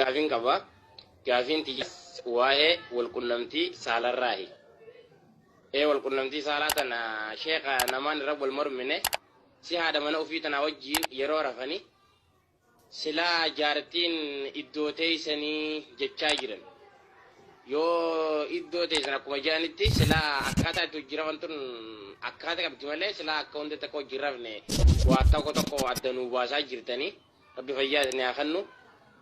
Gaafiin qaba. Gaafiin tiyyas waa'ee walqunnamtii saalarraahi. Ee walqunnamtii saalaa tana sheekha namaan irra wal mormine si haadha mana ofii tanaa wajjiin yeroo rafani silaa jaartiin iddoo teeysanii jechaa jiran. Yoo iddoo teeysan akkuma jedhanitti silaa akkaataa itti hojii rafan tun akkaata qabdi malee silaa akka hundatti akka hojii rafne waa tokko tokko adda nuu baasaa jirtanii. Rabbi fayyaa isin haa kennu.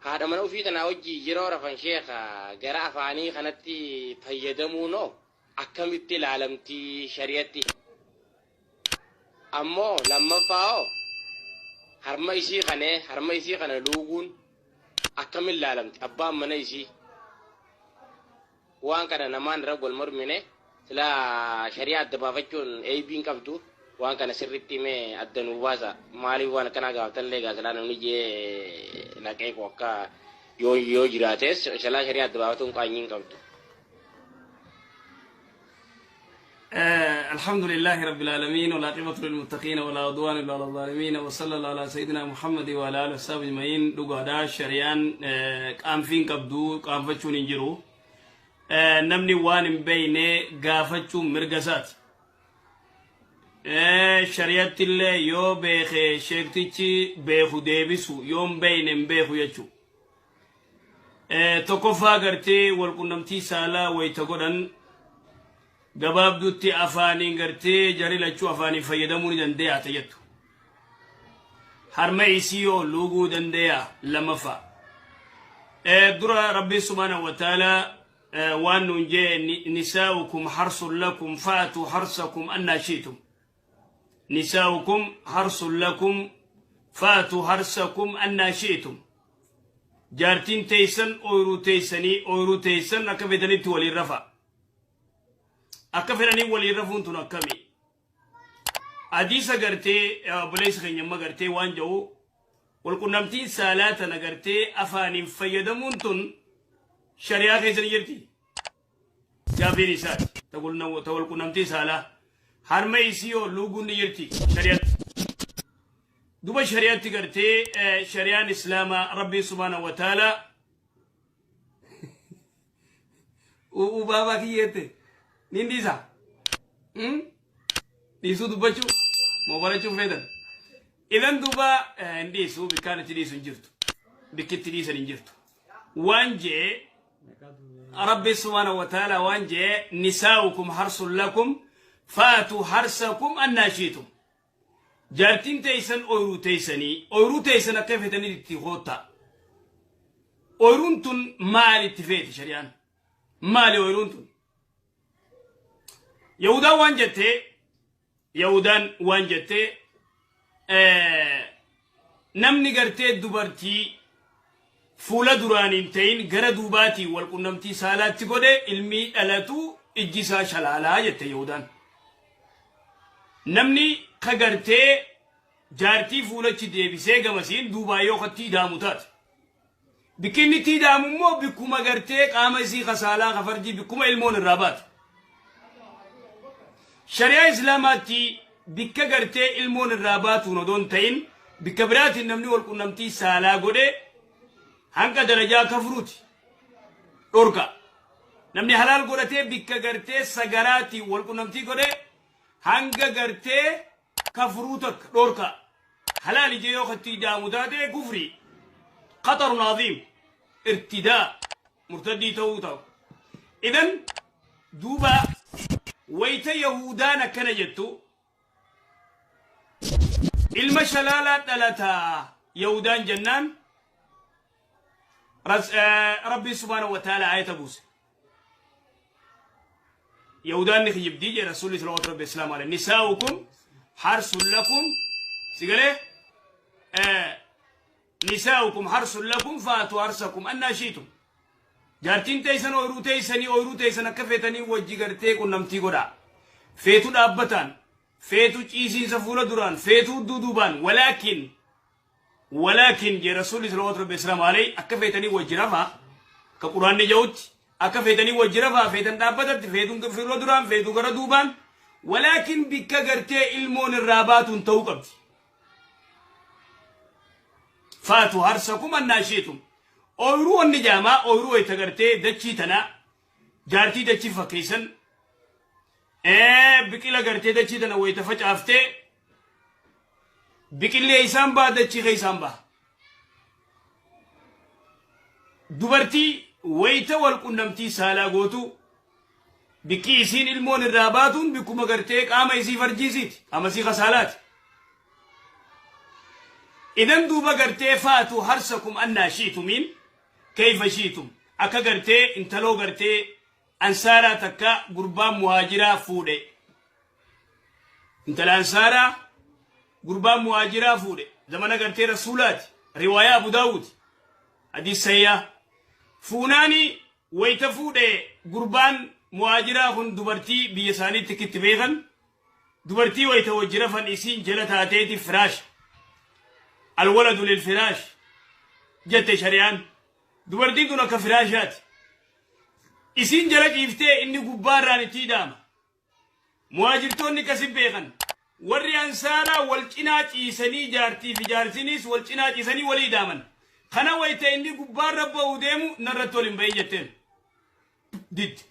Haadha mana ofii tanaa wajjii yeroo rafan sheekha gara afaanii kanatti fayyadamuunoo akkamitti ilaalamti shari'atti? Ammoo lammaffaa hoo harma isii kanee harma isii kana luuguun akkamin laalamti abbaan mana isii? Waan kana namaan irra wal mormine silaa shari'aa adda baafachuun eeybiin qabdu waan kana sirritti mee adda nuu baasa. Maaliif waan akkanaa gaafatan illee egaa silaa namni jee naqee koo akka yoo jiraates silaa shari'aa adda baafatuun qaanyii hin qabdu. الحمد لله رب العالمين والعاقبة للمتقين ولا عدوان إلا على الظالمين وصلى الله على سيدنا محمد وعلى آله وصحبه أجمعين. Dhugaadha, shari'aan qaanfiin qabdu qaanfachuun hin jiru. Namni waan hin beeyne gaafachuun mirga isaati. Shari'atti illee yoo beeke sheektichi beeku deebisu, yoo hin beeyne hin beeku jechuudha. Tokkoffaa, gartee walqunnamtii saalaa wayita godhan gabaabdutti afaaniin gartee jari lachuu afaaniin fayyadamuu ni dandee'a ta jettu. Harma isii yoo luuguu dandee'a lammaffaa. Dura Rabbiin subhaanahu wa ta'aalaa waan nuun jee: nisaa'ukum harsun lakum fa'atuu harsakum annaa shi'tum. Nisaa'ukum harsun lakum fa'atuu harsakum annaa shi'tum. Jaartiin teessan ooyiruu teessanii, ooyiruu teessan akka fedhanitti waliin rafa. Akka fedhanii waliin rafuun tun akkami? Hadiisa gartee obboleessa keenya amma gartee waan jedhu, walqunnamtiin saalaa tana gartee afaaniin fayyadamuun tun shari'aa keessa ni jirti. Gaafiin isaati. Ta walqunnamtii saalaa. Harma isii yoo luuguun ni jirti shari'atti? Duba shari'atti gartee shari'aan islaamaa Rabbiin subhaanahu wa ta'ala u'uu baabaa kiyyeette nin dhiisa. Dhiisuu dubbachuu moo barachuu feetan? Idan duuba hin dhiisu, bikkaan itti dhiisu hin jirtu. Bikki itti dhiisan hin jirtu. Waan jee Rabbi subhaanahu wa ta'ala waan jee: nisaa'ukum harsun lakum faatuu harsakum annaa shiitum. Jaartiin teessan ooyiruu teessanii, ooyiruu teessan akka feetanii itti koottaa. Ooyiruun tun maal itti feeti shari'aan? Maali ooyiruun tun? Yahudaan waan jettee, Yahudaan waan jettee, namni gartee dubartii fuula duraan hin ta'in gara duubaatiin wal qunnamtii saalaatti godhe ilmi dhalatu ijji isaa shalaalaa jette Yahudaan. Namni ka gartee jaartii fuulachi deebisee gamasiin duubaa yoo katti idaamu taate. Bikki inni itti idaamu immoo bikkuma gartee qaama isii ka saalaa ka farjii, bikkuma ilmoon irraa baate. Shari'aa Islaamaatti bikka gartee ilmoon irraa baatuun odoo hin ta'in bikka biraatiin namni wal qunnamtii saalaa godhe hanga darajaa kafruuti dhorka. Namni halaal godhatee bikka gartee sagaraatiin wal qunnamtii godhe hanga gartee kafruu takka dhorka. Halaal ijee yoo katti ida'amu taate kufrii. Khatarun aziim. Irtidaa. Murtaddii ta'uu ta'u. Idan duuba wayita Yahudaan akkana jettu, ilma shalaalaa dhalata Yahudaan jennaan, Rabbiin subhaanahu wa ta'ala ayata buuse. Yahudaan ni kijibdii jedhe Rasuulli salawaatu Rabbi islaamu alayhi. Nisaa'ukum harsun lakum, si galee, nisaa'ukum harsun lakum faatu harsakum annaa shiitum. Jaartiin teessan ooyiruu teessanii, ooyiruu teessan akka feetanii wajji gartee qunnamtii godhaa. Feetu dhaabbataan, feetu ciisiinsa fuula duraan, feetu hudduu duubaan, walaakin jee Rasuulli salawaatu Rabbi islaamu alayhi, akka feetanii wajji rafaa, akka Quraanni jedhutti akka feetanii wajji rafaa, feetan dhaabbatatti, feetuun fuula duraan, feetu gara duubaan, walaakin bikka gartee ilmoon irraa baatuun ta'uu qabdi. Faatu harsakum annaa shiitum. Ooyiruu wanni jaamaa ooyiruu wayita gartee dachii tanaa jaartii dachii fakkeessan biqila gartee dachii tana wayita facaaftee biqillee isaan ba'a dachii keessaan ba'a. Dubartii wayita wal qunnamtii saalaa gootu bikki isiin ilmoon irraa baatuun bikkuma gartee qaama isii farjiisiiti qaama isii kasaalaati. Idan duuba gartee faatu harsakum annaa shiitumiin kayfa shiitum akka gartee intaloo gartee ansaaraa takka gurbaan muhaajiraa fuudhe. Intala ansaaraa gurbaan muhaajiraa fuudhe zamana gartee rasuulaati riwaayaa Abu Daawud hadiis sayyaa fuunaani wayita fuudhe gurbaan muhaajiraa kun dubartii biyya isaaniitti kitti beekan dubartii wayita wajji rafan isiin jala taateeti firaasha alwaladu lil firaash jette shari'aan dubartiin tun akka firaashaati isiin jala ciiftee inni gubbaarraan itti hidhaama. Muhaajirtoonni akkasi beekan. Warri ansaaraa wal cinaa ciisanii jaartii fi jaarsinis wal cinaa ciisanii walii hidhaaman. Kana wayita inni gubbaarra ba'uu deemu narratti wal hin bahin jetteen. Didde.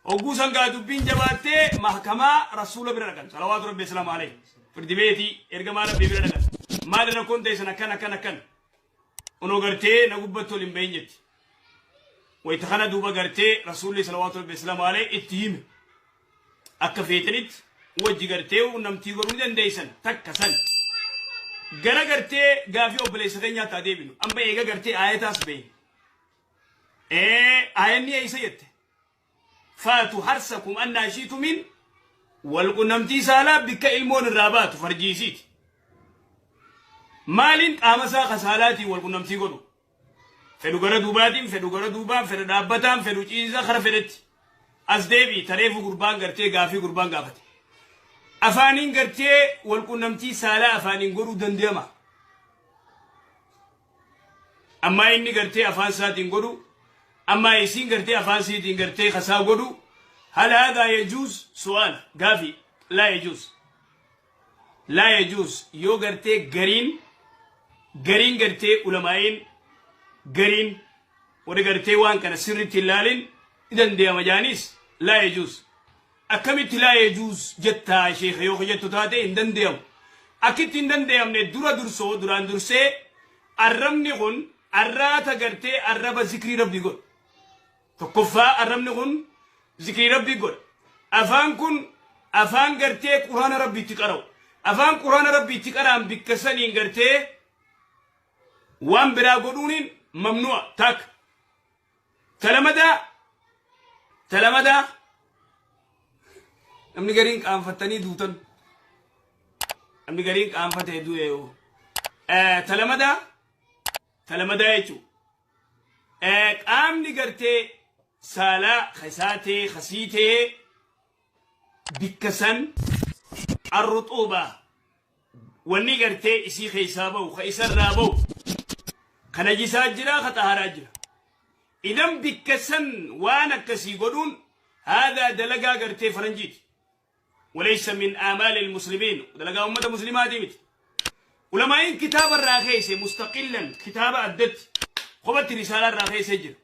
Hogguu sangaa dubbiin jabaattee mahkamaa rasuula bira dhaqan. Salawaatu rabbi islaamu alayhi. Firdi beetii ergamaa rabbii bira dhaqan. Maali rakkoon teessan akkan akkan akkan. Onoo gartee na gubbatti wal hin bahin jetti. Wayita kana duuba gartee rasuulli salawaatu rabbi islaamu alayhi itti hime. Akka feetanitti wajji gartee qunnamtii godhuu ni dandeessan takka san. Gara gartee gaafii obboleessa keenyaatti haa deebinu. Amma eega gartee aayataas bahin. Aayanni eessa jette? Faatu harsakum annaa shiitumin wal qunnamtii saalaa bikka ilmoon irraa baatu farjiisiiti. Maaliin qaama isaa kasaalaatiin wal qunnamtii godhu? Fedhu gara duubaatiin, fedhu gara duubaan, fedhu dhaabbataan, fedhu ciisaa kara fedhetti. As deebii tareefu gurbaan gartee gaafii gurbaan gaafate. Afaaniin gartee wal qunnamtii saalaa afaaniin godhuu danda'ama. Ammaa inni gartee afaan isaatiin godhu, ammaa isiin gartee afaan isiitiin gartee kasaa godhu, hal haadaa yajuuz su'aal gaafii laa yajuuz. Laa yajuuz yoo gartee gariin gariin gartee ulamaa'iin gariin warri gartee waan kana sirriitti hin laalin ni danda'ama jaaniis laa yajuuz. Akkamitti laa yajuuz jettaa sheekha yoo jettu taate hin danda'amu. Akkitti hin danda'amne dura dursoo duraan dursee arrabni kun arraata gartee arraba zikrii rabbii godhu. Tokkoffaa arrabni kun zikrii rabbii godha. Afaan kun afaan gartee quraana rabbii itti qara'u. Afaan quraana rabbii itti qara'an bikka saniin gartee waan biraa godhuuniin mamnu'a takka. Talamadaa talamadaa namni gariin qaanfattanii duutan namni gariin qaanfatee du'e yoo talamadaa talamadaa jechuun qaamni gartee saalaa kasaatee kasiitee bikka san arruxuuba wanni gartee isii keessaa ba'u ka isarraa ba'u ka najisaa jira ka xaharaa jira. Idan bikka san waan akkasii godhuun haadaa dalagaa gartee faranjiiti. Walaysa min aamaali almuslimiin dalagaa ummata muslimaatii miti. Ulamaa'iin kitaaba irraa keesse mustaqillan kitaaba addatti kophatti risaalaa irraa keesse jira.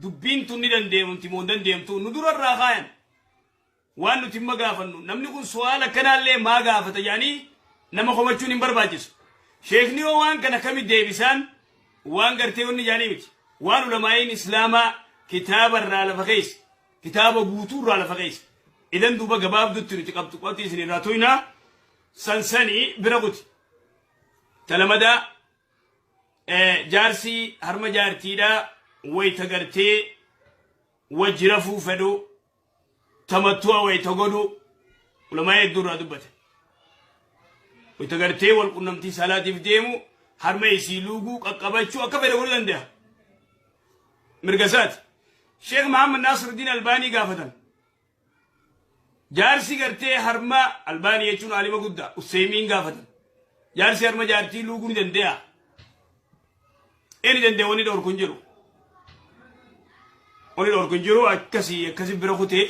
Dubbiin tun ni dandeemti moo hin dandeemtu nu dura irraa kaayan. Waan nuti hin gaafannu namni kun su'aala akkanaallee maa gaafata jedhanii nama komachuun hin barbaachisu. Sheekni yoo waan kana kami deebisaan waan gartee wanni jedhanii miti. Waan ulamaa'iin islaamaa kitaaba irraa lafa keessa kitaaba guutuu irraa lafa keessa. Idan duuba gabaabdutti nuti qabxu qabxii isin irraa tuyna sansanii bira kuti. Talamadaa jaarsi harma jaartiidhaa wayita gartee wajji rafuu fedhu tamattu'a wayita godhu ulamaa hedduu irraa dubbate. Wayita gartee wal qunnamtii saalaatiif deemu harma isii luuguu qaqqabachuu akka fedhe godhuu danda'a. Mirga isaati. Sheekh Mahammad Naasiruddin Albaanii gaafatan. Jaarsi gartee harma Albaanii jechuun aalima guddaa Usseemiin gaafatan. Jaarsi harma jaartii luuguu ni danda'a. Inni danda'e wanni dhorku hin jiru. Wanni dhorku hin jiru akkasii akkasii bira kutee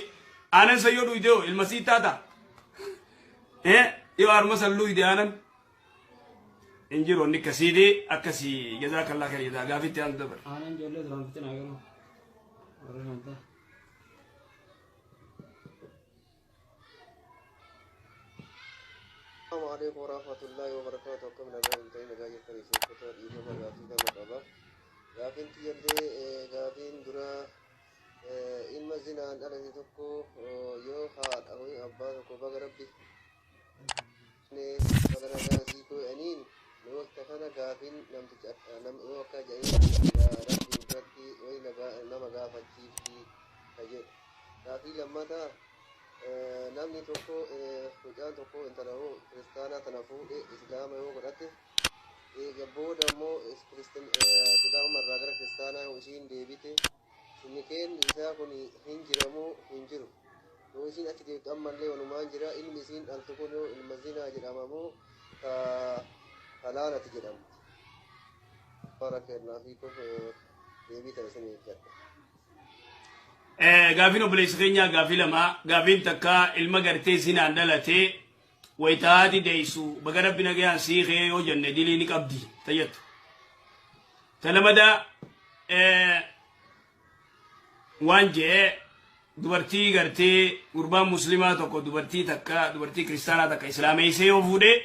aanan san yoo dhuyde hoo ilma sii taata. Yoo harma san luyde aanan. Hin jiru inni akkasiiti akkasii jazaakallaa khayr jazaa gaafitti aan dabar. Aanan ijoollee duraan fixinaa garuu. Warra shantaa. السلام عليكم ورحمة الله وبركاته. كم نجا انتهي نجا يفتري سيكتا إيجابا غافي كما قبا غافين تيالي غافين درا ilma zinaan dhalate tokko yoo haadha yookiin abbaa tokko baga rabbi baga nagaan sii godhaniin waqta kana gaafin namticha yoo akka jedhaniin rabbiin biratti wayi nama gaafachiifti ka jedhu. Gaafii lammataa namni tokko mucaan tokko intala hoo kiristaanaa tana fuudhe islaama yoo godhate eega booda immoo islaama irraa gara kiristaanaa yoo ishiin deebite nikeen isaa kun hin jiramoo hin jiru yoo isiin achi deebite ammallee walumaan jira ilmi isiin dhaltu kun yoo ilma zinaa jedhama moo ka halaalati jedhamti. Barakallaa fi deebii tana isin eeggadha. Gaafiin obboleessa keenyaa gaafii lama gaafiin takka ilma gartee zinaan dhalatee wayitaati deessu baga rabbi nagayaan siikee yoo jenne dilii ni qabdi tayyattu. Ta lamada waan jee dubartii gartee gurbaan muslimaa tokko dubartii takka dubartii kiristaanaa takka islaameessee yoo fuudhee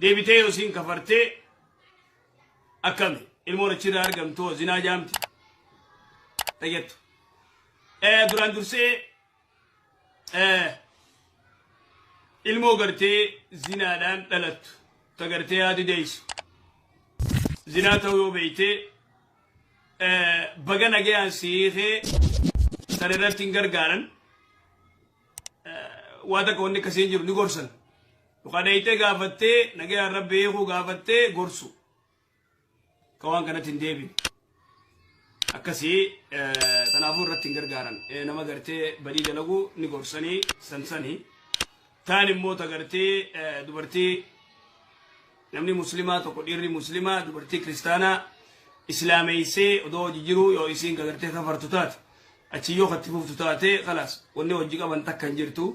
deebitee yoo isiin kafartee akkami ilmoon achirraa argamtu zinaa jaamti tayyattu. Duraan dursee ilmoo gartee zinaadhaan dhalattu ta gartee haati deessu zinaa ta'uu yoo beeyte baga nagayaan siikee san irratti hin gargaaran waa takka wanni akkasii hin jiru ni gorsan yookaan dheeyitee gaafattee nagayaan rabbi eeguu gaafattee gorsu ka waan kanatti hin deebine akkasii kanaafuu irratti hin gargaaran nama gartee badii dalagu ni gorsanii sansanii taan immoo ta gartee dubartii namni muslimaa tokko dhiirri muslimaa dubartii kiristaanaa islaameessee odoo hojii jiruu yoo isiin ka gartee kafartu taate achi yoo katti fuftu taate khalaas wanni hojii qaban takka hin jirtu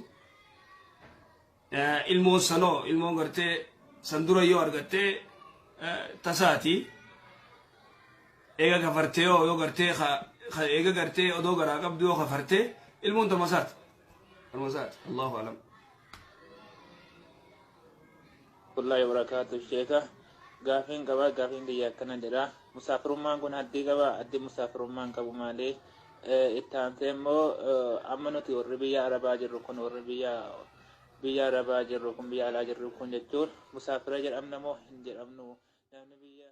ilmoon sanoo ilmoon gartee san dura yoo argattee tasaati eega kafartee yoo yoo gartee eega gartee odoo garaa qabdu yoo kafartee ilmoon tamasaati tamasaati allahu alam. Warahmatullahi wabarakatuh sheeka gaafiin qaba gaafiin biyya akkana jedha musaafirummaan kun haddii qaba haddii musaafirummaan qabu malee itti aansee immoo amma nuti warri biyya arabaa jirru kun warri biyya biyya arabaa jirru kun biyya alaa jirru kun jechuun musaafira jedhamna moo hin jedhamnu namni biyya